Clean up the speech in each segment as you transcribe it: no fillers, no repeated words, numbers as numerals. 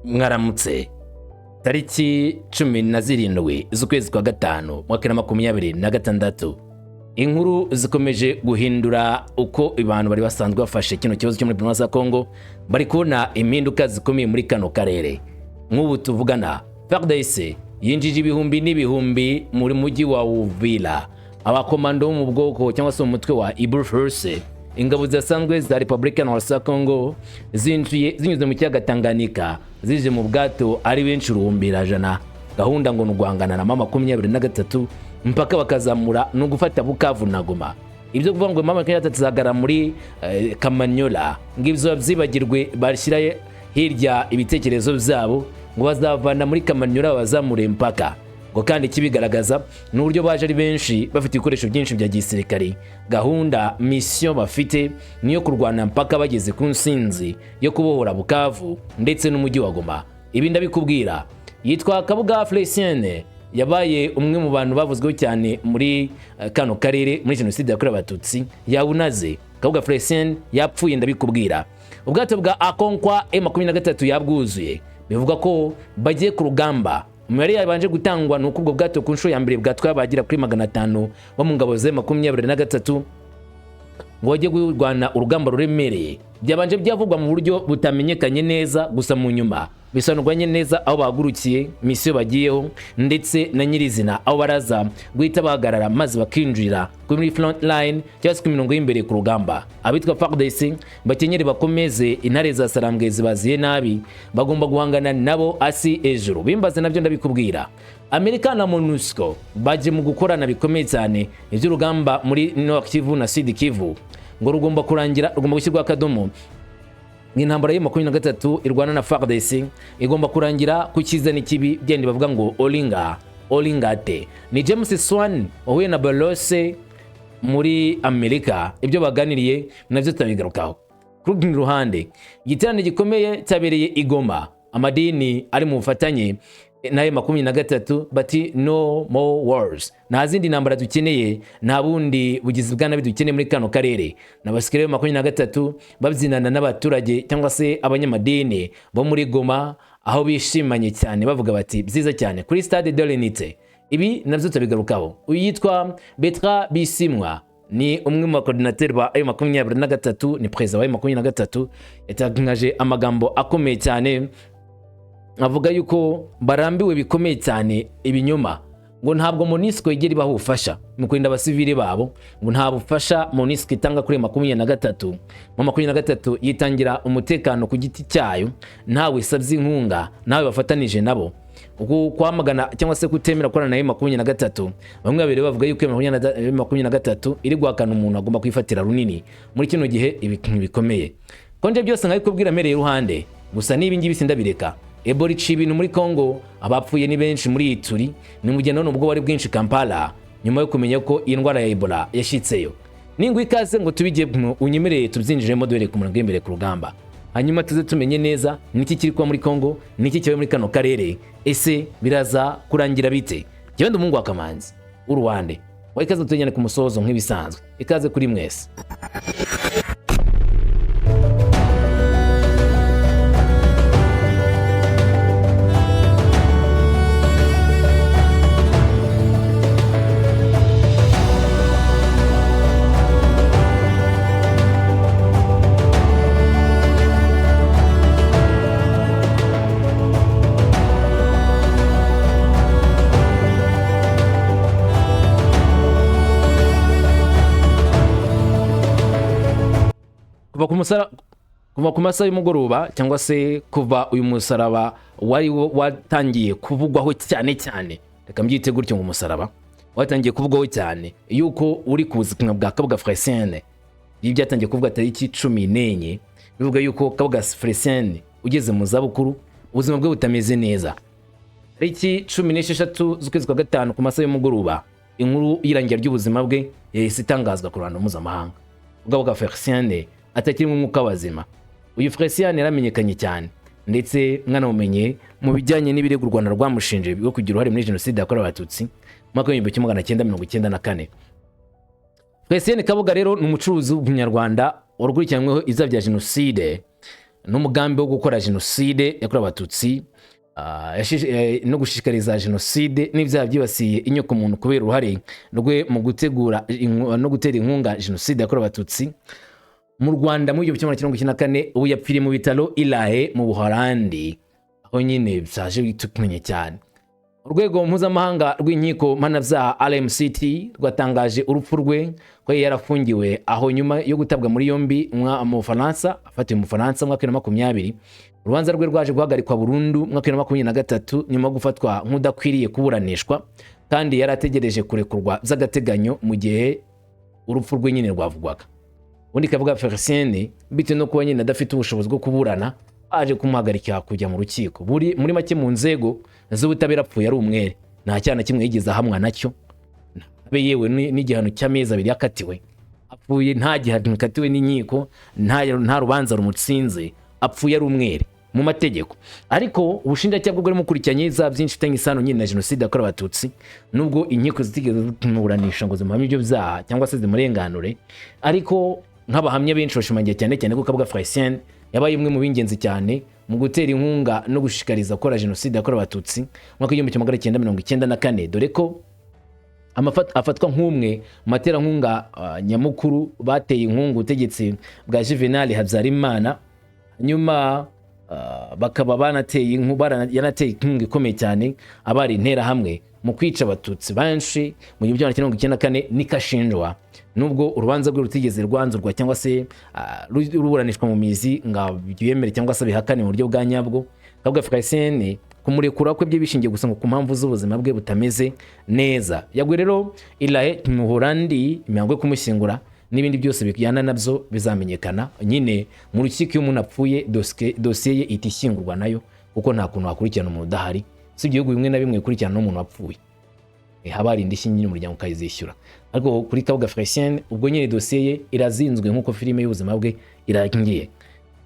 Mwaramutse. Tariki 17 z'ukwezi kwa gatanu, mwaka 2026, inkuru zikomeje guhindura uko abantu bari basanzwe bafashe kino kibazo cyo muri Provinsi ya Congo. Bari kubona impinduka zikomeye muri kano karere. Nk'ubu tuvugana, FARDC yinjije ibihumbi n'ibihumbi muri mujyi wa Uvira, abakomando bo mu bwoko cyangwa se mu mutwe wa Ibru Force. Ingabo zidasanzwe za Repubulika ya Congo zinjiye zinyuze mu kiyaga Tanganyika, zije mu bwato ari benshi 100,000. Gahunda ngo ni uguhangana na M23 mpaka bakazamura no gufata Bukavu na Goma. Ibyo kuvuga ngo M23 izagara muri Kamanyola, ngo ibyo babyibagirwe, bashyira hirya ibitekerezo byabo, ngo bazavana muri Kamanyola bazamure mpaka. Ngo kandi ikibigaragaza ni uburyo baje ari benshi, bafite ibikoresho byinshi bya gisirikare. Gahunda, mission bafite niyo kurwana mpaka bageze ku nsinzi yo kubohora Bukavu ndetse n'umujyi wa Goma. Ibi ndabikubwira. Yitwa Kabuga Felicien, yabaye umwe mu bantu bavuzweho cyane muri kano karere muri jenoside yakorewe Abatutsi. Yawunaze, Kabuga Felicien yapfuye, ndabikubwira. Ubwato bwa Akonkwa M23 yabwuzuye, bivuga ko bagiye ku rugamba. Imibare yabanje gutangwa ni uko ubwo bwato ku nshuro ya mbere bwatwaye abagera kuri 500 bo mu ngabo za 23 ngo bajye kurwana urugamba ruremereye. Byabanje byavugwa mu buryo butamenyekanye neza, gusa mu nyuma bisobanurwanye neza aho bahagurukiye, mission bagiyeho, ndetse na nyirizina aho baraza guhita bahagarara maze bakinjira kuri front line cyangwa se ku mirongo y'imbere ku rugamba. Abitwa FARDC bakenyere bakomeze, intare za Sarambwe zibaziye nabi, bagomba guhangana nabo asi ejuru. Bimbaze nabyo ndabikubwira. Amerika na MONUSCO baje mu gukorana bikomeye cyane. Iby'urugamba muri Nord Kivu na Sud Kivu ngo rugomba kurangira, rugomba gushyirwaho akadomo. Intambara ya 23 irwana na FARDC igomba kurangira ku cyiza n'ikibi, byenda bavuga ngo olinga olingate. Ni James Swan wahuye na Bolose muri Amerika, ibyo baganiriye nabyo tutabigarukaho. Kuri rundi ruhande, igiterane gikomeye cyabereye i Goma, amadini ari mu bufatanye nayo 23 bati: "No more wars", nta zindi ntambara dukeneye, nta bundi bugizi bwa nabi dukeneye muri kano karere. N'abasikare 23 babyinana n'abaturage cyangwa se abanyamadini bo muri Goma, aho bishimanye cyane bavuga bati byiza cyane kuri Stade de l'Unité. Ibi nabyo turabigarukaho. Uyu yitwa Bertrand Bisimwa, ni umwe mu bakoordinateri ba ayo 23, ni perezida wa 23. Yatangaje amagambo akomeye cyane, avuga yuko barambiwe bikomeye cyane ibinyoma, ngo ntabwo MONUSCO igera ibaha ubufasha mu kurinda abasivili babo, ngo nta bufasha MONUSCO itanga kuri 23. Mu 23 yitangira umutekano ku giti cyayo, ntawe isabye inkunga, ntawe bafatanije nabo. Uku kwamagana cyangwa se kutemera gukorana na 23, bamwe babiri bavuga yuko 23 iri guhakana umuntu agomba kwifatira runini muri kino gihe ibintu bikomeye. Konje byose nkabikubwira mpereye iruhande gusa, n'ibi ngibi sindabireka. Ebola iciye ibintu muri Congo, abapfuye ni benshi muri Ituri. Ni mu gihe none ubwo wari bwinshi Kampala nyuma yo kumenya ko iyi ndwara ya Ebola yashyitseyo. Ningwa ikaze ngo tubijye, unyemereye tubyinjiremo duhereye ku murongo w'imbere ku rugamba, hanyuma tuze tumenye neza niki kiri kuba muri Congo, niki kiba muri kano karere, ese biraza kurangira bite? Njyewe ndi umuhungu wa Kamanzi w'Uruwande wa. Ikaze tujyane ku musozo nk'ibisanzwe, ikaze kuri mwese. Kuva ku masaha y'umugoroba, cyangwa se kuva uyu musaraba wari watangiye kuvugwaho cyane cyane, reka mbyite gutyo, ngo umusaraba watangiye kuvugwaho cyane yuko uri ku buzima bwa Kabuga Felicien. Ibi byatangiye kuvuga tariki 14, bivuga yuko Kabuga Felicien ugeze mu zabukuru ubuzima bwe butameze neza. Tariki 16 z'ukwezi kwa gatanu ku masaha y'umugoroba, inkuru y'irangira ry'ubuzima bwe yahise itangazwa ku ruhando mpuzamahanga, Kabuga Felicien atakiri mu mwuka w'abazima. Uyu Felicien yaramenyekanye cyane, ndetse mwanamumenye mu bijyanye n'ibirego u Rwanda rwamushinje byo kugira uruhare muri jenoside yakorewe Abatutsi mu mwaka w'1994. Felicien Kabuga rero ni umucuruzi w'Umunyarwanda wakurikiranyweho ibyaha bya jenoside. n'umugambi wo gukora jenoside yakorewe Abatutsi, no gushishikariza jenoside n'ibyaha byibasiye inyokomuntu kubera uruhare rwe mu gutegura no gutera inkunga jenoside yakorewe Abatutsi mu Rwanda mu 1994. Ubu yapfiriye mu bitaro i La Haye mu Buholandi, aho nyine byaje tumenye cyane. Urwego mpuzamahanga rw'inkiko mpanabyaha RMCT rwatangaje urupfu rwe, ko yari yarafungiwe aho nyuma yo gutabwa muri yombi mu Bufaransa, afatiwe mu Bufaransa mu mwaka wa 2020. Urubanza rwe rwaje guhagarikwa burundu mu mwaka wa 2023 nyuma yo gufatwa nk'udakwiriye kuburanishwa, kandi yari ategereje kurekurwa by'agateganyo mu gihe urupfu rwe nyine rwavugwaga. Ubundi Kabuga Felicien, bitewe no kuba nyine adafite ubushobozi bwo kuburana, baje kumuhagarika kujya mu rukiko. Buri muri make, mu nzego z'ubutabera apfuye ari umwere, nta cyaha na kimwe yigeze ahamwa nacyo, abe yewe n'igihano cy'amezi 2 yakatiwe. Apfuye nta gihano akatiwe n'inkiko, nta rubanza rumutsinze, apfuye ari umwere mu mategeko. Ariko ubushinjacyaha bwo bwari bukurikiranye za byinshi bifitanye isano nyine na jenoside yakorewe Abatutsi, nubwo inkiko zitigeze zimuburanisha ngo zimuhamye ibyo byaha cyangwa se zimurenganure. Ariko nk'abahamya benshi bashimangiye cyane cyane ko Kabuga Felicien yabaye umwe mu b'ingenzi cyane mu gutera inkunga no gushishikariza gukora jenoside yakorewe Abatutsi mu mwaka w'1994, dore ko afatwa nk'umwe mu baterankunga nyamukuru bateye inkunga ubutegetsi bwa Juvenal Habyarimana. Nyuma bakaba banateye yanateye inkunga ikomeye cyane abari Interahamwe mu kwica Abatutsi benshi mu 1994. Nikashinjwa, nubwo urubanza rwe rutigeze rwanzurwa cyangwa se ruburanishwa mu mizi ngo abyemere cyangwa se abihakane mu buryo bwa nyabwo. Kabuga Felicien, kumurekura kwe bye bishingiye gusa ngo ku mpamvu z'ubuzima bwe butameze neza. Yaguye rero i La Haye mu Buholandi. Imihango yo kumushyingura n'ibindi byose bijyana nabyo bizamenyekana nyine mu rukiko. Iyo umuntu apfuye, dosiye ye ihita ishyingurwa nayo, kuko nta kuntu wakurikirana umuntu udahari. Si ibihugu bimwe na bimwe bikurikirana n'umuntu wapfuye. Haba hari indishyi nyine umuryango ukayizishyura. Ariko kuri Kabuga Felicien, ubwo nyine dosiye ye irazinzwe nk'uko filime y'ubuzima bwe irangiye.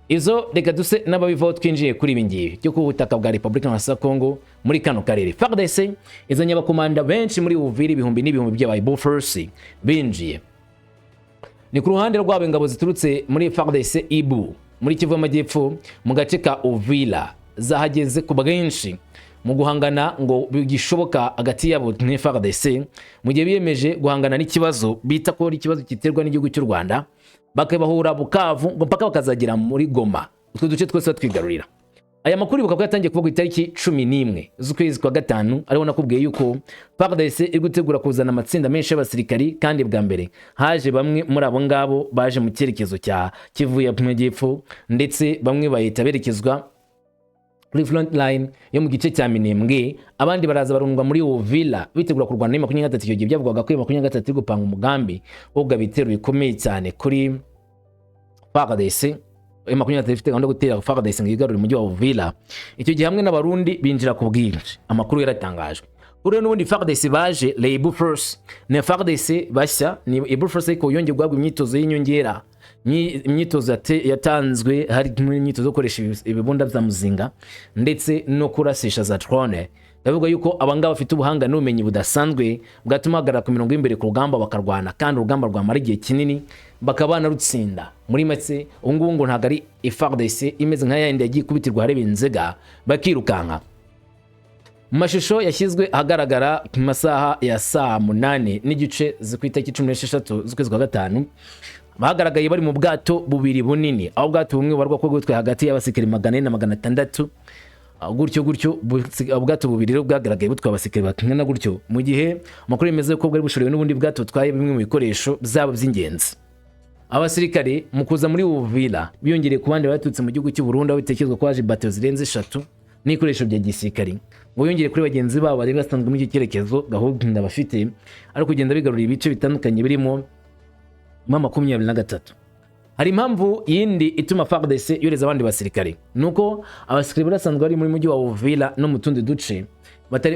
Izo reka duse n'ababivaho, twinjiye kuri ibi ngibi byo ku butaka bwa Repubulika ya Congo muri kano karere. FARDC izanye abakomanda benshi muri Uvira, ibihumbi n'ibihumbi by'aba Force binjiye. Ni ku ruhande rwabo, ingabo ziturutse muri FARDC Ibu muri Kivu y'Amajyepfo mu gace ka Uvira zahageze ku bwinshi mu guhangana ngo bigishoboka hagati yabo na FARDC, mu gihe biyemeje guhangana n'ikibazo bita ko ari ikibazo giterwa n'igihugu cy'u Rwanda, bakabahura Bukavu ngo mpaka bakazagera muri Goma, utwo duce twose batwigarurira. Aya makuru ibuka ko yatangiye kuvuga itariki 11 z'ukwezi kwa gatanu, ariho nakubwiye yuko FARDC iri gutegura kuzana amatsinda menshi y'abasirikari, kandi bwa mbere haje bamwe muri abo ngabo baje mu cyerekezo cya Kivu y'Amajyepfo, ndetse bamwe bahita berekezwa kuri front line yo mu gice cya Minembwe, abandi baraza barundwa muri Uvira bitegura kurwana na 23. Icyo gihe byavugwaga ko 23 iri gupanga umugambi wo kugaba ibitero bikomeye cyane kuri FARDC. 23 ifite gahunda yo gutera FARDC ngo yigarurire umujyi wa Uvira. Icyo gihe hamwe n'Abarundi binjira ku bwinshi, amakuru yaratangajwe. Kuri n'ubundi FARDC baje, Leibu Force ni FARDC bashya, ni Ibu Force ariko yongeye guhabwa imyitozo y'inyongera. Imyitozo yatanzwe hari imyitozo yo gukoresha ibibunda bya muzinga ndetse no kurasisha za drone. Ndavuga yuko abangaba bafite ubuhanga n'ubumenyi budasanzwe bwatuma bahagarara ku mirongo y'imbere ku rugamba bakarwana, kandi urugamba rwamara igihe kinini bakaba banarutsinda. Muri make, ubu ngubu ngo ntabwo ari FARDC imeze nka yayindi yagiye ikubitirwa ahareba inzega bakirukanka. Mu mashusho yashyizwe ahagaragara ku masaha ya saa 8:30 zo ku itariki 16 z'ukwezi kwa gatanu, bagaragaye bari mu bwato bubiri bunini, aho ubwato bumwe bubarwa ko butwaye hagati y'abasirikare 400 na 600. Gutyo gutyo. Ubwato bubiri rero bwagaragaye butwaye abasirikare bangana gutyo, mu gihe amakuru yemeza ko bwari bushorewe n'ubundi bwato butwaye bimwe mu bikoresho byabo by'ingenzi. Abasirikare mu kuza muri Uvira biyongereye ku bandi baturutse mu gihugu cy'u Burundi, aho bitekerezwa ko haje bateau zirenze eshatu n'ibikoresho bya gisirikari, ngo biyongere kuri bagenzi babo bari basanzwe muri icyo cyerekezo. Gahunda bafite ari kugenda bigarurira ibice bitandukanye birimo M23. Hari impamvu yindi ituma FARDC yohereza abandi basirikare, nuko abasirikare bari basanzwe bari muri mujyi wa Uvira no mu tundi duce.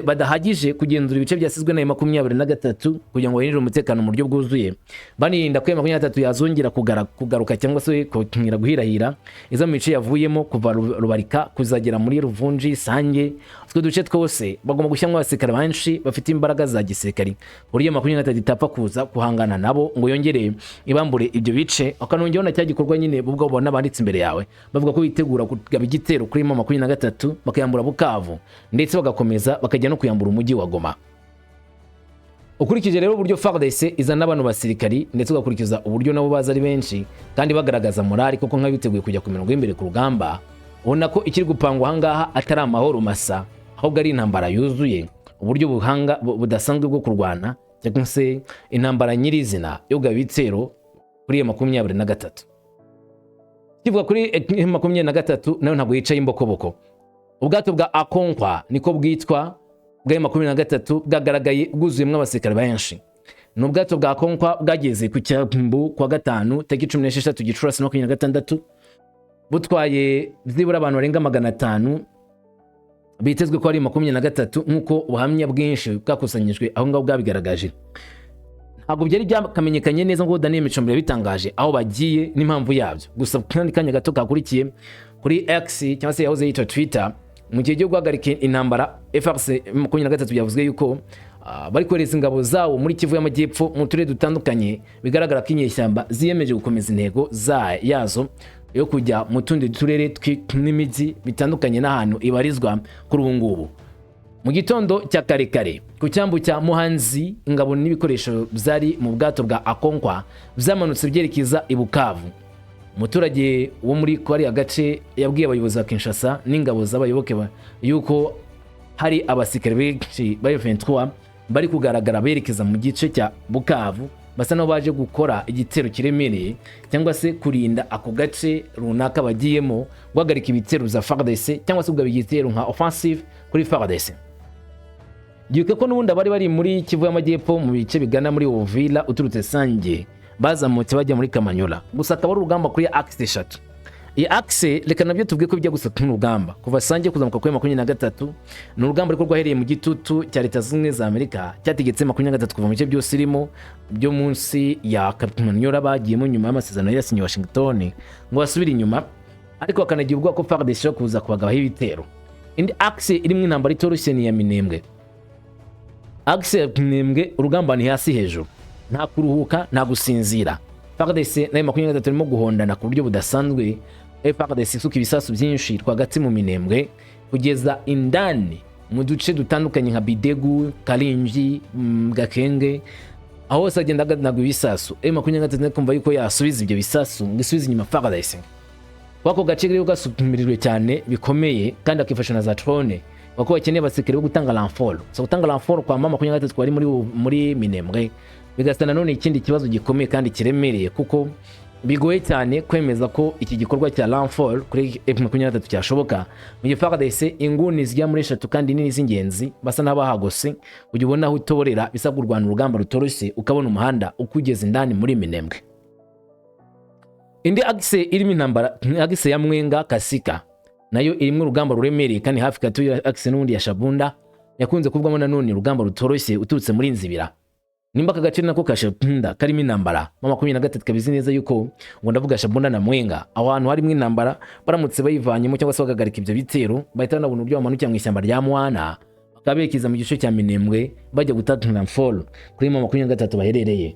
Badahagije kugenzura ibice byasizwe na 23 kugira ngo barindire umutekano mu buryo bwuzuye, banirinda ko 23 yazongera kugaruka cyangwa se kongera guhirahira iza mu bice yavuyemo kuva Rubarika kuzagera muri Ruvunji, Sange, utwo duce twose bagomba gushyiramo abasirikare benshi bafite imbaraga za gisirikari, ku buryo 23 itapfa kuza guhangana nabo ngo yongere ibambure ibyo bice. Bakanongeraho na cya gikorwa nyine bo ubwabo ubona banditse imbere yawe, bavuga ko bitegura kugaba igitero kuri 23, bakayambura Bukavu, ndetse bagakomeza bakajya no kuyambura umujyi wa Goma. Ukurikije rero uburyo FARDC izana abantu basirikari, ndetse ugakurikiza uburyo nabo baza ari benshi kandi bagaragaza morali kuko nk'abiteguye kujya ku mirongo y'imbere ku rugamba, ubona ko ikiri gupangwa ahangaha atari amahoro masa, ahubwo ari intambara yuzuye, uburyo buhanga budasanzwe bwo kurwana, cyangwa se intambara nyirizina yo kugaba ibitero kuri iyo 23. Kivuga kuri 23 nayo ntabwo yicaye imbokoboko. Ubwato bwa Akonkwa, niko bwitwa, bwa 23 bwagaragaye bwuzuyemo abasirikare benshi. Ni ubwato bwa Konkwa bwageze ku cyambu kwa gatanu tariki 16 Gicurasi 26, butwaye byibura abantu barenga 500 bitezwe ko ari 23, nk'uko ubuhamya bwinshi bwakusanyijwe aho ngaho bwabigaragaje. Ntabwo byari byakamenyekanye neza ngo Daniel Micombero yabitangaje aho bagiye n'impamvu yabyo. Gusa kandi kanya gato kakurikiye kuri X, cyangwa se yahoze yitwa Twitter, mu gihe cyo guhagarika intambara, FARDC 23 yavuzwe yuko bari kohereza ingabo zawo muri Kivu y'Amajyepfo mu turere dutandukanye. Bigaragara ko inyeshyamba ziyemeje gukomeza intego za yazo yo kujya mu tundi turere n'imijyi bitandukanye n'ahantu ibarizwa kuri ubu ngubu. Mu gitondo cya kare kare ku cyambu cya Muhanzi, ingabo n'ibikoresho byari mu bwato bwa Akonkwa byamanutse byerekeza i Bukavu. Umuturage wo muri kariya gace yabwiye abayobozi ba Kinshasa n'ingabo z'abayoboke yuko hari abasirikare benshi ba M23 bari kugaragara berekeza mu gice cya Bukavu, basa n'aho baje gukora igitero kiremereye cyangwa se kurinda ako gace runaka bagiyemo, guhagarika ibitero bya FARDC cyangwa se kugaba igitero nka offensive kuri FARDC. Gibuke ko n'ubundi abari bari muri Kivu y'Amajyepfo mu bice bigana muri Uvira uturutse Sange bazamutse bajya muri Kamanyola. Gusa akaba ari urugamba kuri axe eshatu. Iyi axe reka nabyo tuvuge ko bijya gusa n'urugamba kuva Sange kuzamuka kuri 23. Ni urugamba ariko rwahereye mu gitutu cya Leta Zunze Ubumwe za Amerika cyategetse 23 kuva mu bice byose irimo byo munsi ya Kamanyola bagiyemo nyuma y'amasezerano yasinye Washington ngo basubire inyuma, ariko bakanagira ubwoba ko FARDC ishobora kuza kubagabaho ibitero. Indi axe irimo intambara itoroshye ni iya Minembwe. Axe ya Minembwe, urugamba ni hasi hejuru, nta kuruhuka, nta gusinzira. FARDC nayo 23 irimo guhondana ku buryo budasanzwe. FARDC isuka ibisasu byinshi rwagati mu Minembwe kugeza indani mu duce dutandukanye nka Bidegu, Karingi, Gakenge, aho hose agenda aganagwa ibisasu. M23 kumva yuko yasubiza ibyo bisasu ngo isubize inyuma FARDC. Kwako gace rero gasumirijwe cyane bikomeye, kandi akifasha na za drone, kuko bakeneye abasirikare bo gutanga renfort. So gutanga renfort kwa mama 23 bari muri Minembwe bigasa nanone ikindi kibazo gikomeye kandi kiremereye, kuko bigoye cyane kwemeza ko iki gikorwa cya renfort kuri M23 cyashoboka mu gihe FARDC inguni zijya muri eshatu kandi nini z'ingenzi basa n'abahagose. Ujya ubona aho utoborera bisabwa kurwana urugamba rutoroshye, ukabona umuhanda ukugeza indani muri Minembwe. Indi axe irimo intambara ni axe ya Mwenga Kasika, nayo irimo urugamba ruremereye kandi hafi gato ya axe n'ubundi ya Shabunda yakunze kuvugwamo nanone urugamba rutoroshye uturutse muri Nzibira. Nimba aka gace nako ka Shabunda karimo intambara, mama 23 kabizi neza yuko ngo ndavuga Shabunda na Mwenga, aho hantu harimo intambara, baramutse bayivanyemo cyangwa se bagahagarika ibyo bitero, bahita banabona uburyo bamanukira mu ishyamba rya Mwana bakaberekeza mu gice cya Minembwe bajya gutanga renfort kuri mama 23 baherereye.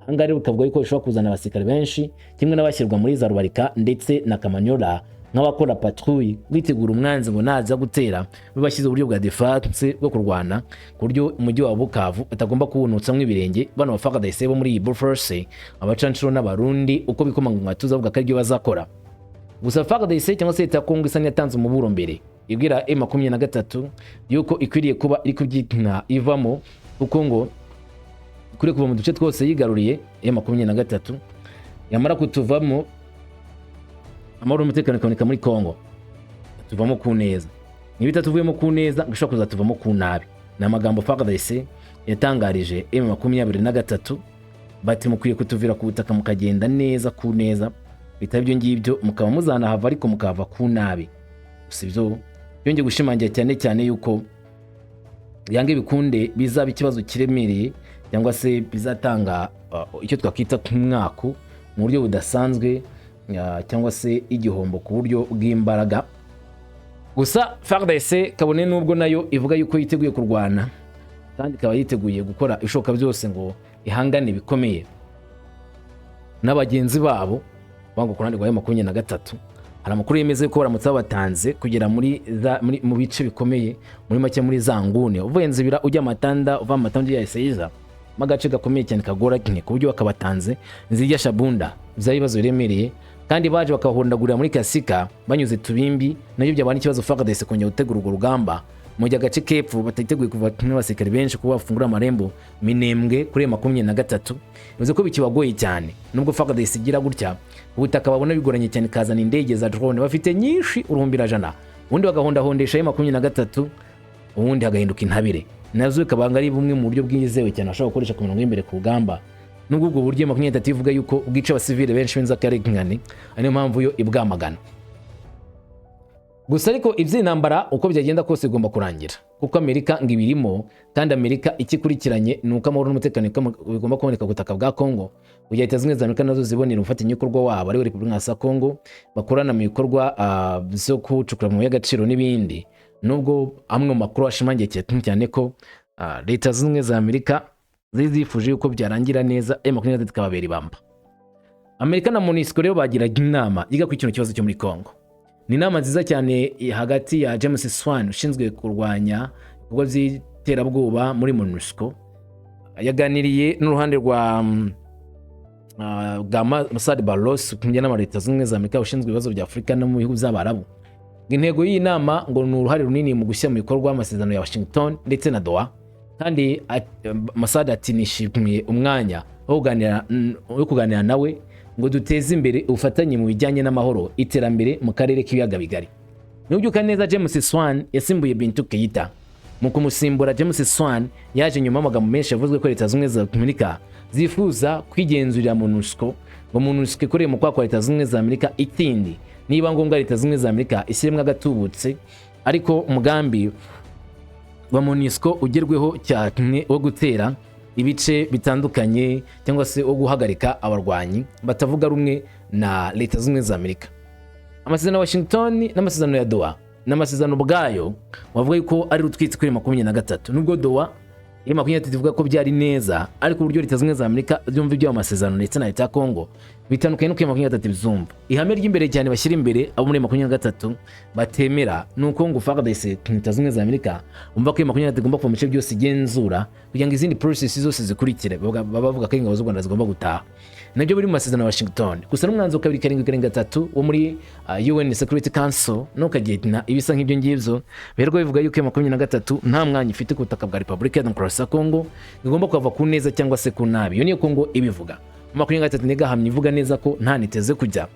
Ahangaha rero bikavuga yuko bishobora kuzana abasirikare benshi kimwe n'abashyirwa muri za Rubarika ndetse na Kamanyola nk'abakora patrouille bitegura umwanzi ngo naza gutera bashyize uburyo bwa defense bwo kurwana, ku buryo umujyi wa Bukavu batagomba kuwunutsamo ibirenge bano ba FARDC bo muri iyi force, abacancuro n'Abarundi uko bikoma ngo tuza bavuga ko aribyo bazakora. Gusa FARDC cyangwa se leta ya Kongo isa n'iyatanze umuburo mbere, ibwira M23 yuko ikwiriye kuba iri kubyina ivamo, kuko ngo ikwiriye kuva mu duce twose yigaruriye M23. Yamara kutuvamo, amahoro n'umutekano ikaboneka muri Kongo, tuvamo ku neza. Niba itatuvuyemo ku neza, ngo ishobora kuzatuvamo ku nabi. Ni amagambo FARDC yatangarije M23, bati mukwiye kutuvira ku butaka mukagenda neza ku neza, bitaba ibyo ngibyo mukaba muzanahava ariko mukahava ku nabi. Gusa ibyo byongeye gushimangira cyane cyane yuko Byange bikunde bizaba ikibazo kiremereye cyangwa se bizatanga icyo twakwita nk'umwaku mu buryo budasanzwe, cyangwa se igihombo ku buryo bw'imbaraga. Gusa FARDC, kabone nubwo nayo ivuga yuko yiteguye kurwana kandi ikaba yiteguye gukora ibishoboka byose ngo ihangane bikomeye na bagenzi babo bango ku ruhande rwa M23, hari amakuru yemeza yuko baramutse babatanze kugera mu bice bikomeye, muri make muri za nguni, uvuye Nzibira ujya Matanda, uva Matanda ujya Eseyiza, mu agace gakomeye cyane kagoranye, ku buryo bakabatanze Nzijya Shabunda byaba ibibazo biremereye, kandi baje bakahondagurira muri Kasika banyuze Tubimbi, nabyo byaba n'ikibazo FARDC kongera gutegura urwo rugamba mu gihe agace k'epfo batiteguye kuva n'abasirikare benshi kuba bafungura amarembo Minembwe kuri M23. Bivuze ko bikibagoye cyane nubwo FARDC igira gutya ubutaka babona bigoranye cyane, kazana indege za drone bafite nyinshi uruhumbirajana, ubundi bagahondahondesha M23, ubundi hagahinduka intabire, nazo bikaba ari bumwe mu buryo bwizewe cyane bashobora gukoresha ku mirongo y'imbere ku rugamba, nubwo ubwo buryo M23 ivuga yuko bwica abasivile benshi b'inzirakarengane, ari niyo mpamvu yo ibwamagana. Gusa ariko iby'intambara uko byagenda kose bigomba kurangira, kuko Amerika ngo ibirimo, kandi Amerika ikikurikiranye ni uko amahoro n'umutekano bigomba kuboneka ku butaka bwa Congo, kugira Leta Zunze Ubumwe za Amerika nazo zibonera umufatanyabikorwa wabo ariwe Repubulika ya Congo bakorana mu bikorwa byo gucukura amabuye y'agaciro n'ibindi, nubwo amwe mu makuru ashimangiye cyane ko Leta Zunze Ubumwe za Amerika zari zifuje yuko byarangira neza M23 ikababera ibamba. Amerika na MONUSCO rero bagiraga inama yiga kuri kino kibazo cyo muri Congo. Ni inama nziza cyane hagati ya James Swan ushinzwe kurwanya ibikorwa by'iterabwoba muri MONUSCO, yaganiriye n'uruhande rwa bwa Massad Boulos, umujyanama wa Leta Zunze Ubumwe za Amerika ushinzwe ibibazo bya Afurika no mu bihugu by'Abarabu. Intego y'iyi nama ngo ni uruhare runini mu gushyira mu bikorwa amasezerano ya Washington ndetse na Doha, kandi Massad ati: "Nishimiye umwanya wo kuganira nawe ngo duteze imbere ubufatanye mu bijyanye n'amahoro, iterambere mu karere k'ibiyaga bigari." Nubyuka neza, James Swan yasimbuye Bintou Keita. Mu kumusimbura, James Swan yaje nyuma y'amagambo menshi yavuzwe ko Leta Zunze Ubumwe za Amerika zifuza kwigenzurira MONUSCO, ngo MONUSCO ikoreye mu kwaha Leta Zunze Ubumwe za Amerika, ikindi niba ngombwa Leta Zunze Ubumwe za Amerika ishyiremo agatubutse, ariko umugambi wa MONUSCO ugerweho cyane wo gutera ibice bitandukanye cyangwa se wo guhagarika abarwanyi batavuga rumwe na Leta Zunze Ubumwe za Amerika. Amasezerano ya Washington n'amasezerano ya Doha n'amasezerano ubwayo wavuga yuko ari rutwitsi kuri 23, nubwo Doha iri 23 ivuga ko byari neza, ariko uburyo Leta Zunze Ubumwe za Amerika byumva iby'ayo masezerano ndetse na leta ya Congo bitandukanye n'uko 23 bizumva. Ihame ry'imbere cyane bashyira imbere abo muri 23 batemera ni uko ngo FARDC, Leta Zunze Ubumwe za Amerika bumva ko 23 igomba kuva mu bice byose igenzura kugira ngo izindi process zose zikurikire. Baba bavuga ko ingabo z'u Rwanda zigomba gutaha, nabyo biri mu masezerano ya Washington. Gusa n'umwanzuro 2773 wo muri UN Security Council nukagena ibisa nk'ibyo ngibyo biherwa bivuga yuko 23 nta mwanya ifite ku butaka bwa Repubulika ya Demokarasi ya Congo, igomba kuhava ku neza cyangwa se ku nabi. Iyo niyo Congo ibivuga. 23 nigahamya ivuga neza ko nta niteze kujya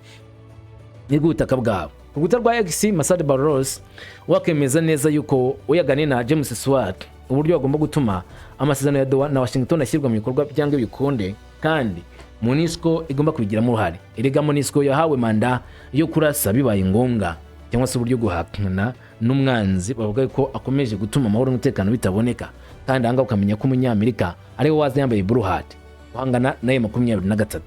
nibwo ubutaka bwabo. Ku rukuta rwa X, Massad Boulos wakemeza neza yuko uyaganiriye na James Swan uburyo bagomba gutuma amasezerano ya Doha na Washington ashyirwa mu bikorwa byanga bikunde, kandi MONUSCO igomba kubigiramo uruhare. Erega MONUSCO yahawe manda yo kurasa bibaye ngombwa, cyangwa se uburyo guhakana n'umwanzi bavuga ko akomeje gutuma amahoro n'umutekano bitaboneka, kandi ahangaha ukamenya ko umunyamerika ariwe waza yambaye blue hat guhangana na 23.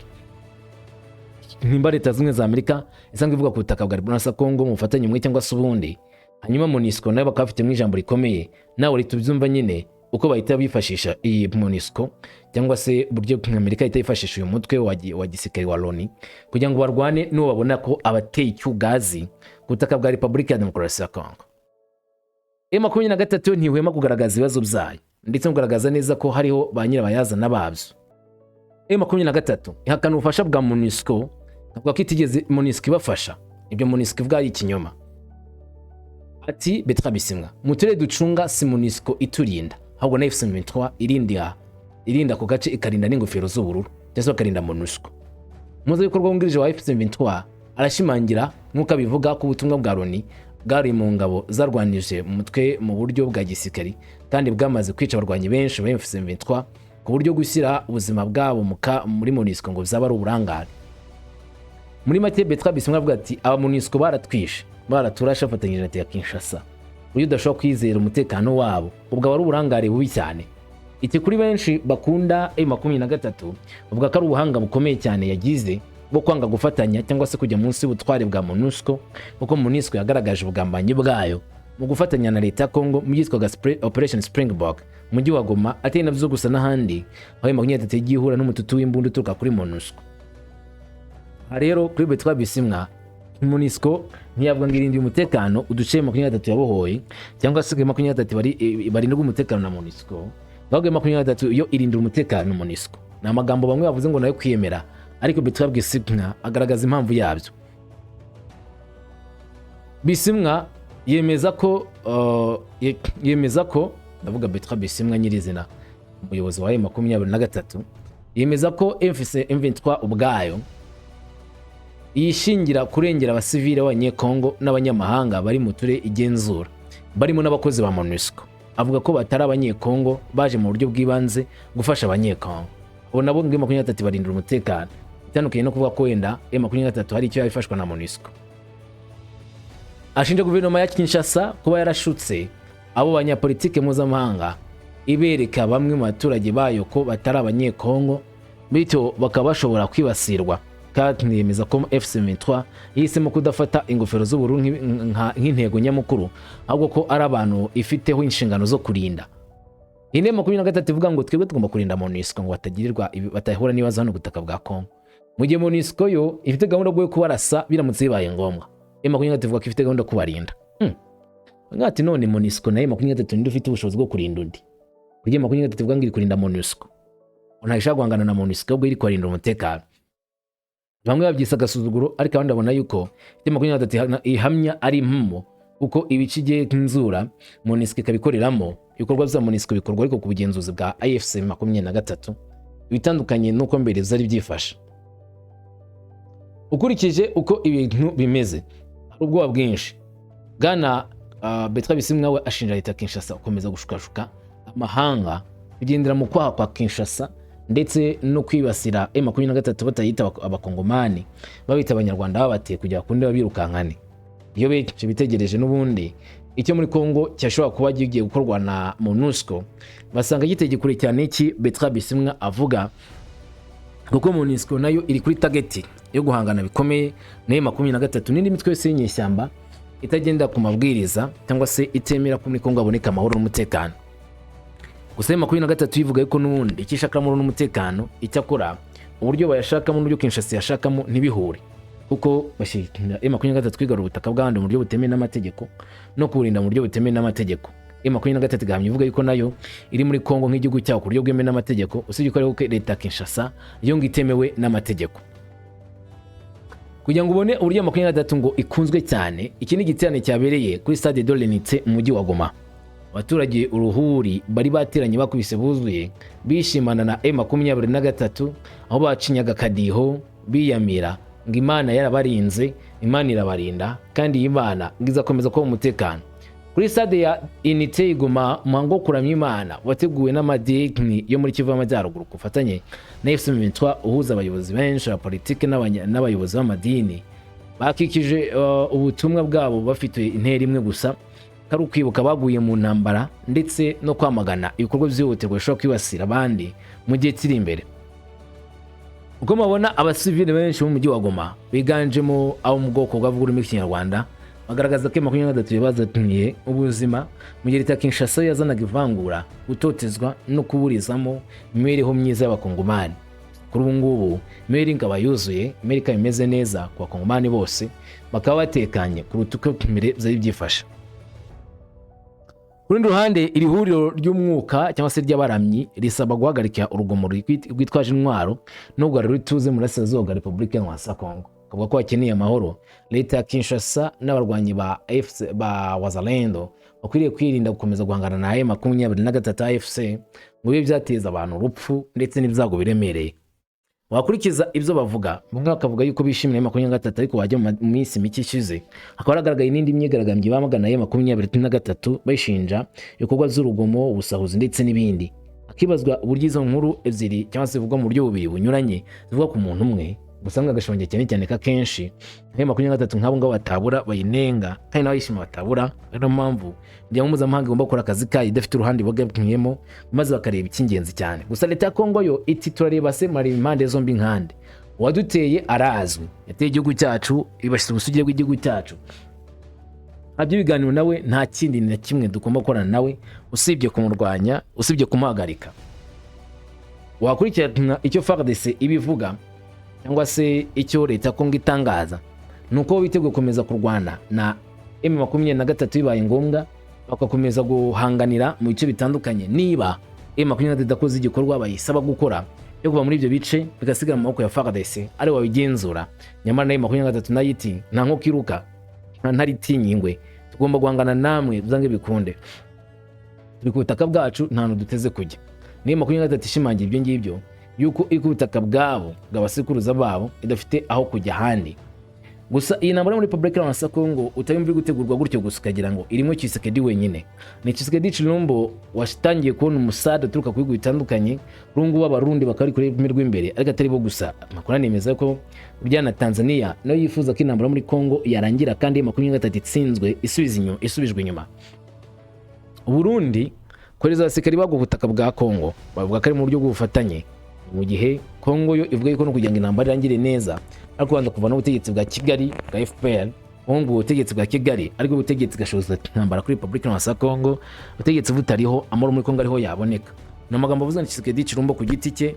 Nimba Leta Zunze Ubumwe za Amerika isanzwe ivuga ku butaka bwa Repubulika ya Kongo mu bufatanye umwe cyangwa se ubundi, hanyuma MONUSCO nayo bakaba bafitemo ijambo rikomeye, nawe leta ubyumva nyine uko bahita bifashisha iyi MONUSCO cyangwa se uburyo Amerika ihita yifashisha uyu mutwe wa gisirikare wa Loni kugira ngo barwane n'uwo babona ko abateye icyugazi ku butaka bwa Repubulika ya Demokarasi ya Kongo. M23 ntihwema kugaragaza ibibazo byayo ndetse no kugaragaza neza ko hariho ba nyirabayazana babyo. M23 ihakana ubufasha bwa MONUSCO, avuga ko itigeze MONUSCO ibafasha. Ibyo MONUSCO ivuga ari ikinyoma. Ati Bertrand Bisimwa: "Mu turere ducunga si MONUSCO iturinda, ahubwo na AFC/M23 irinda ako gace, ikarinda n'ingofero z'ubururu cyangwa se bakarinda MONUSCO." Umuhuzabikorwa wungirije wa AFC/M23 arashimangira nk'uko abivuga ko ubutumwa bwa Loni bwari mu ngabo zarwanije mu mutwe mu buryo bwa gisirikari kandi bwamaze kwica abarwanyi benshi ba AFC/M23, ku buryo gushyira ubuzima bwabo muri MONUSCO ngo bizaba ari uburangare. Muri make, Bertrand Bisimwa avuga ati: "Aba MONUSCO baratwishe, baraturashe bafatanyije na leta ya Kinshasa." Uburyo udashobora kwizera umutekano wabo, ubwo aba ari uburangare bubi cyane. Iki kuri benshi bakunda M23 bavuga ko ari ubuhanga bukomeye cyane yagize bwo kwanga gufatanya cyangwa se kujya munsi y'ubutware bwa MONUSCO, kuko MONUSCO yagaragaje ubugambanyi bwayo mu gufatanya na leta ya Congo mu byitwaga Operation Springbok mu mujyi wa Goma, atari nabyo gusa, n'ahandi aho M23 yagiye ihura n'umututu w'imbunda uturuka kuri MONUSCO. Aha rero kuri Bertrand Bisimwa, MONUSCO ntiyavuga ngo irindiye umutekano uduce 23 yabohoye, cyangwa se ngo 23 barindwa umutekano na MONUSCO, ahubwo 23 yo irindira umutekano MONUSCO. Ni amagambo bamwe bavuze ngo nayo kwiyemera, ariko Bertrand Bisimwa agaragaza impamvu yabyo. Bisimwa yemeza ko, ndavuga Bertrand Bisimwa nyirizina, umuyobozi wa M23, yemeza ko AFC M23 ubwayo yishingira kurengera abasivile b'Abanyekongo n'abanyamahanga bari mu turere igenzura, barimo n'abakozi ba MONUSCO. Avuga ko batari Abanyekongo baje mu buryo bw'ibanze gufasha Abanyekongo. Abo nabo ngo 23 barindira umutekano, itandukanye no kuvuga ko wenda M23 hari icyo yabifashwa na MONUSCO. Ashinja guverinoma ya Kinshasa kuba yarashutse abo banyapolitike mpuzamahanga, ibereka bamwe mu baturage bayo ko batari Abanyekongo, bityo bakaba bashobora kwibasirwa. Kandi yemeza ko AFC M23 yahisemo kudafata ingofero z'ubururu nk'intego nyamukuru, ahubwo ko ari abantu ifiteho inshingano zo kurinda. Iyi 23 ivuga ngo twebwe tugomba kurinda MONUSCO ngo batagirirwa batahura n'ibibazo hano ku butaka bwa Congo, mu gihe MONUSCO yo ifite gahunda yo kubarasa biramutse bibaye ngombwa. M23 ivuga ko ifite gahunda yo kubarinda. Ati none MONUSCO nayo 23 ninde ufite ubushobozi bwo kurinda undi? Kugira 23 ivuga ngo iri kurinda MONUSCO, ntabwo ishaka guhangana na MONUSCO, ahubwo iri kubarinda umutekano. Bamwe babyise agasuzuguro, ariko abandi babona yuko icyo 23 ihamya ari impamo, kuko ibice igenzura MONUSCO ikabikoreramo. Ibikorwa bya MONUSCO bikorwa ariko ku bugenzuzi bwa AFC 23, ibitandukanye n'uko mbere byari byifashe. Ukurikije uko ibintu bimeze, hari ubwoba bwinshi. Bwana Bertrand Bisimwa we ashinja leta ya Kinshasa gukomeza gushukashuka amahanga, kugendera mu kwaha kwa Kinshasa, ndetse no kwibasira M23 batayita Abakongomani, babita Abanyarwanda babateye kugira kundi babirukankane. Iyo benshi bitegereje n'ubundi icyo muri Congo cyashobora kuba kigiye gukorwa na MONUSCO, basanga giteye kure cyane iki Bertrand Bisimwa avuga, kuko MONUSCO nayo iri kuri target yo guhangana bikomeye na 23 n'indi mitwe yose y'inyeshyamba itagenda ku mabwiriza cyangwa se itemera ko muri Congo haboneka amahoro n'umutekano. Gusa 23 ivuga yuko n'ubundi icyo ishaka amahoro n'umutekano, icyakora uburyo bayashakamo n'uburyo Kinshasa yashakamo ntibihure, kuko bashyira 23 kwigarura ubutaka bw'abandi mu buryo butemewe n'amategeko no kuburinda mu buryo butemewe n'amategeko. 23 igahamya ivuga yuko nayo iri muri Congo nk'igihugu cyawo ku buryo bwemewe n'amategeko, usibye ko ariko leta ya Kinshasa yo ngo itemewe n'amategeko. Kugira ngo ubone uburyo 23 ngo ikunzwe cyane, iki ni igiterane cyabereye kuri Stade de l'Unité mu mujyi wa Goma. Abaturage uruhuri bari bateranye bakubise buzuye, bishimana na M23, aho bacinyaga akadiho biyamira ngo Imana yarabarinze, Imana irabarinda, kandi iyi Mana ngo izakomeza kuba umutekano. Kuri stade ya Unité i Goma, umuhango wo kuramya Imana wateguwe n'amadini yo muri Kivu y'Amajyaruguru ku bufatanye na AFC M23, uhuza abayobozi benshi ba politiki n'abayobozi b'amadini bakikije ubutumwa bwabo bafite intera imwe gusa, ko ari ukwibuka baguye mu ntambara ndetse no kwamagana ibikorwa by'ihohoterwa bishobora kwibasira abandi mu gihe kiri imbere. Uko mubona, abasivili benshi bo mu mujyi wa Goma, biganjemo abo mu bwoko bw'abavuga ururimi rw'Ikinyarwanda, bagaragaza ko 23 yabazaniye ubuzima, mu gihe leta ya Kinshasa yazanaga ivangura, gutotezwa no kuburizamo imibereho myiza y'Abakongomani. Kuri ubu ngubu imibereho ikaba yuzuye, imibereho ikaba imeze neza ku Bakongomani bose, bakaba batekanye kuruta uko mbere byari byifashe. Ku rundi ruhande, iri huriro ry'umwuka cyangwa se ry'abaramyi risaba guhagarika urugomo rwitwaje intwaro no kugarura ituze mu burasirazuba bwa Repubulika ya Kongo. Kavuga ko bakeneye amahoro. Leta ya Kinshasa n'abarwanyi ba AFC ba Wazalendo bakwiriye kwirinda gukomeza guhangana na M23 AFC ngo bibe byateza abantu urupfu ndetse n'ibyago biremereye. Wakurikiza ibyo bavuga, bamwe bakavuga yuko bishimira 23, ariko wajya mu minsi mike ishize hakaba hagaragaye n'indi myigaragambyo bamagana 23, bayishinja ibikorwa by'urugomo, ubusahuzi ndetse n'ibindi. Hakibazwa uburyo izo nkuru ebyiri cyangwa se zivugwa mu buryo bubiri bunyuranye zivuga ku muntu umwe. Gusa agashimangira cyane cyane ko akenshi nk'ayo 23 nk'abo ngabo batabura bayinenga, kandi n'abayishima batabura. Ari nayo mpamvu imiryango mpuzamahanga igomba gukora akazi kayo idafite uruhande ibogamiyemo, maze bakareba icy'ingenzi cyane. Gusa leta ya Kongo yo iti: "Turareba se, murareba impande zombi nkande? Uwaduteye arazwi, yateye igihugu cyacu, ibashyira ubusugire bw'igihugu cyacu. Ntabyo ibiganiro nawe, nta kindi na kimwe tugomba gukorana nawe usibye kumurwanya, usibye kumuhagarika." Wakurikirana icyo FARDC ibivuga cyangwa se icyo leta ya Kongo itangaza, ni uko biteguye gukomeza kurwana na M23 bibaye ngombwa, bagakomeza guhanganira mu bice bitandukanye niba M23 idakoze igikorwa bayisaba gukora yo kuva muri ibyo bice, bigasigara mu maboko ya FARDC ari wabigenzura. Nyamara na M23 nayo iti: "Nta nkoko iruka, nta ntare itinya ingwe, tugomba guhangana namwe byange bikunde, turi ku butaka bwacu, nta hantu duteze kujya." Niyo 23 ishimangira ibyo ngibyo, yuko iri ku butaka bwabo bw'abasekuruza babo, idafite aho kujya ahandi. Gusa iyi ntambara muri Repubulika Iharanira Kongo utayumva iri gutegurwa gutyo gusa ukagira ngo irimo Tshisekedi wenyine. Ni Tshisekedi Tshilombo watangiye kubona umusada uturuka ku bihugu bitandukanye. Kuri ubu ngubu Abarundi bakaba bari ku rurimi rw'imbere, ariko atari bo gusa. Amakuru anemeza ko burya na Tanzania nayo yifuza ko intambara muri Kongo yarangira kandi 23 itsinzwe, isubiza inyuma, isubijwe inyuma. Burundi kohereza abasirikari bagwa ubutaka bwa Kongo, bavuga ko ari mu buryo bw'ubufatanye, mu gihe Kongo yo ivuga yuko no kugira ngo intambara irangire neza ariko kubanza kuvana ubutegetsi bwa Kigali bwa FPR. Ubu ngubu ubutegetsi bwa Kigali ariko ubutegetsi gashoza intambara kuri Repubulika Iharanira Kongo, ubutegetsi butariho, amahoro muri Kongo ariho yaboneka. Ni amagambo avuzwe na Tshisekedi Tshilombo ku giti cye,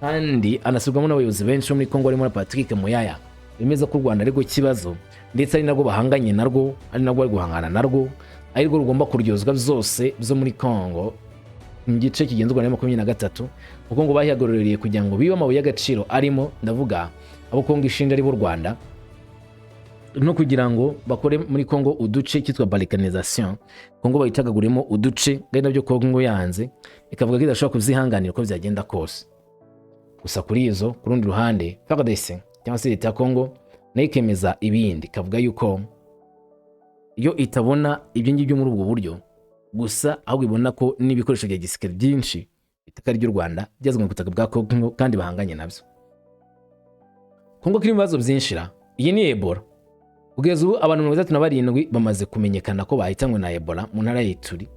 kandi anasubirwamo n'abayobozi benshi bo muri Kongo harimo na Patrick Muyaya, bemeza ko u Rwanda arirwo kibazo, ndetse ari narwo bahanganye narwo, ari narwo bari guhangana narwo, arirwo rugomba kuryozwa byose byo muri Kongo mu gice kigenzurwa na 23, kuko ngo bahihagarariye kugira ngo bibe amabuye y'agaciro arimo, ndavuga abo Kongo ishinja ari bo Rwanda, no kugira ngo bakore muri Kongo uduce cyitwa balkanisation, Kongo bayicagaguremo uduce, ari nabyo Kongo yanze, ikavuga ko idashobora kuzihanganira uko byagenda kose. Gusa kuri izo, ku rundi ruhande, FARDC cyangwa se leta ya Kongo nayo ikemeza ibindi, ikavuga yuko iyo itabona ibyo ngibyo muri ubwo buryo gusa, ahubwo ibona ko n'ibikoresho bya gisirikare byinshi itaka ry'u Rwanda byazanywe ku butaka bwa Kongo kandi bahanganye nabyo. Kongo kirimo ibibazo byinshi ra. Iyi ni Ebola. Kugeza ubu abantu 67 bamaze kumenyekana ko bahitanywe na Ebola mu ntara ya Ituri,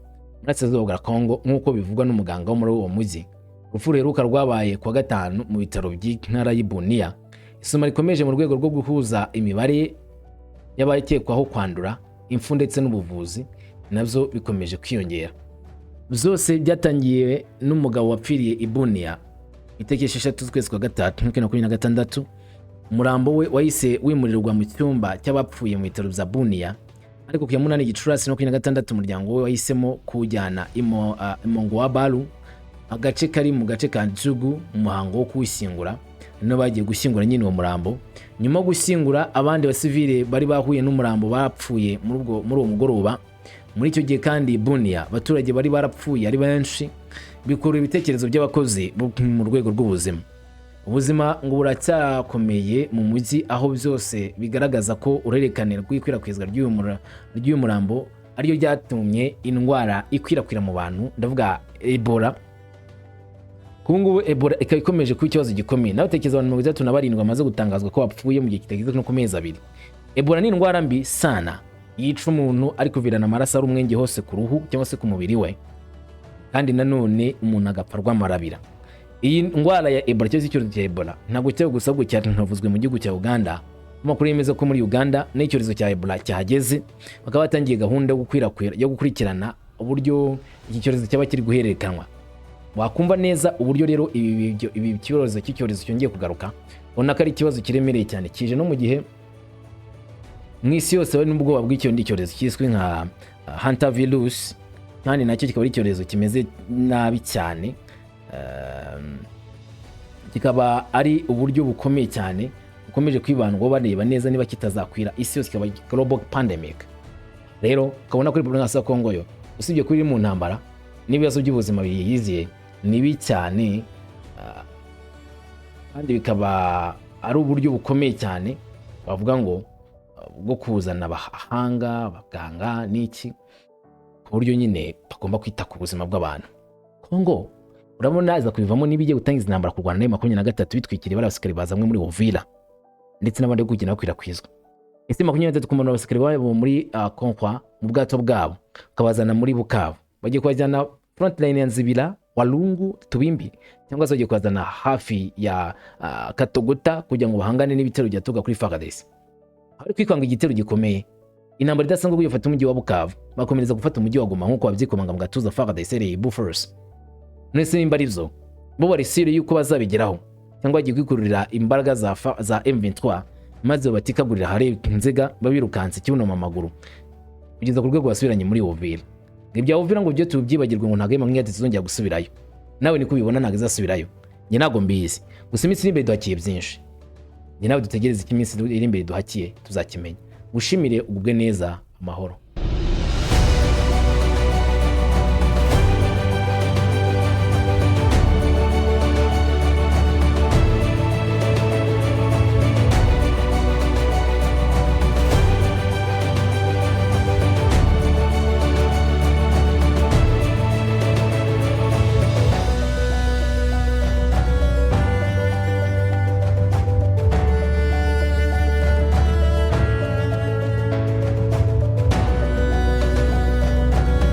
burasirazuba bwa Kongo, nk'uko bivugwa n'umuganga wo muri uwo mujyi. Urupfu ruheruka rwabaye kuwa gatanu mu bitaro by'intara y'i Bunia. Isoma rikomeje mu rwego rwo guhuza imibare y'abakekwaho kwandura, impfu ndetse n'ubuvuzi nabyo bikomeje kwiyongera. Byose byatangiye n'umugabo wapfiriye i Bunia itariki 6 z'ukwezi kwa gatatu 2026. Umurambo we wahise wimurirwa mu cyumba cy'abapfuye mu bitaro bya Bunia, ariko ku ya 8 Gicurasi 26 umuryango we wahisemo kuwujyana i Mongbwalu, agace kari mu gace ka Djugu, mu muhango wo kuwushyingura. Niho bagiye gushyingura nyine uwo murambo. Nyuma yo gushyingura, abandi basivile bari bahuye n'umurambo bapfuye muri uwo mugoroba. Muri icyo gihe kandi Bunia abaturage bari barapfuye ari benshi, bikurura ibitekerezo by'abakozi bo mu rwego rw'ubuzima. Ubuzima ngo buracyakomeye mu mujyi, aho byose bigaragaza ko uruhererekane rw'ikwirakwizwa ry'uyu murambo ariryo ryatumye indwara ikwirakwira mu bantu, ndavuga Ebola. Ubu ngubu Ebola ikaba ikomeje kuba ikibazo gikomeye. Nawe tekereza abantu 67 bamaze gutangazwa ko bapfuye mu gihe kitageze no ku mezi 2. Ebola ni indwara mbi sana yica umuntu ari kuvirana amaraso ari umwenge hose ku ruhu cyangwa se ku mubiri we, kandi nanone umuntu agapfa rw'amarabira. Iyi ndwara ya Ebola cyangwa se icyorezo cya Ebola ntabwo cyari gusa, ahubwo cyanavuzwe mu gihugu cya Uganda. Amakuru yemeza ko muri Uganda n'icyorezo cya Ebola cyahageze, bakaba batangiye gahunda yo gukwirakwira, yo gukurikirana uburyo iki cyorezo cyaba kiri guhererekanwa. Wakumva neza uburyo rero ibi cyorezo cy'icyorezo cyongeye kugaruka, ubona ko ari ikibazo kiremereye cyane, kije no mu gihe mu isi yose bari n'ubwoba bw'icyo cyorezo cyiswe nka hantavirus, kandi nacyo kikaba ari icyorezo kimeze nabi cyane. Kikaba ari uburyo bukomeye cyane bukomeje kwibandwaho, bareba neza niba kitazakwira isi yose, kikaba global pandemic. Rero ukabona ko Repubulika ya Kongo yo, usibye kuba iri mu ntambara, n'ibibazo by'ubuzima biyiziye ni bibi cyane, kandi bikaba ari uburyo bukomeye cyane bavuga ngo bwo kuzana abahanga, abaganga n'iki, ku buryo nyine bagomba kwita ku buzima bw'abantu. Kongo urabona iza kubivamo niba igiye gutangiza intambara kurwana na 23 bitwikiriye bariya basirikare bazanywe muri Uvira. ndetse n'abandi kugenda bakwirakwizwa. Ese 23 kumanura abasirikare babo muri Konkwa mu bwato bwabo ukabazana muri Bukavu, bagiye kubajyana front line ya Nzibira, Walungu, Tubimbi, cyangwa se bagiye kubazana hafi ya Katogota kugira ngo bahangane n'ibitero byaturuka kuri FARDC? Hari kwikanga igitero gikomeye, intambara idasanzwe kugifata umujyi wa Bukavu, bakomereza gufata umujyi wa Goma nk'uko babyikomanga mu gatuza FARDC Hibou Force. None se nimba ari byo, bo bari sûrs yuko bazabigeraho, cyangwa bagiye kwikururira imbaraga za M23 maze batikagurira hari inzega, babirukanse kibuno mu maguru kugeza ku rwego basubiranye muri Uvira? Ibya Uvira ngo byo tubyibagirwe, ngo ntabwo M23 tuzongera gusubirayo. Nawe niko ubibona, ntabwo izasubirayo? Njye ntabwo mbizi, gusa iminsi iri imbere duhakiye byinshi. Njye nawe dutegereze icyo iminsi iri imbere duhakiye, tuzakimenya. Gushimire, ugubwe neza, amahoro.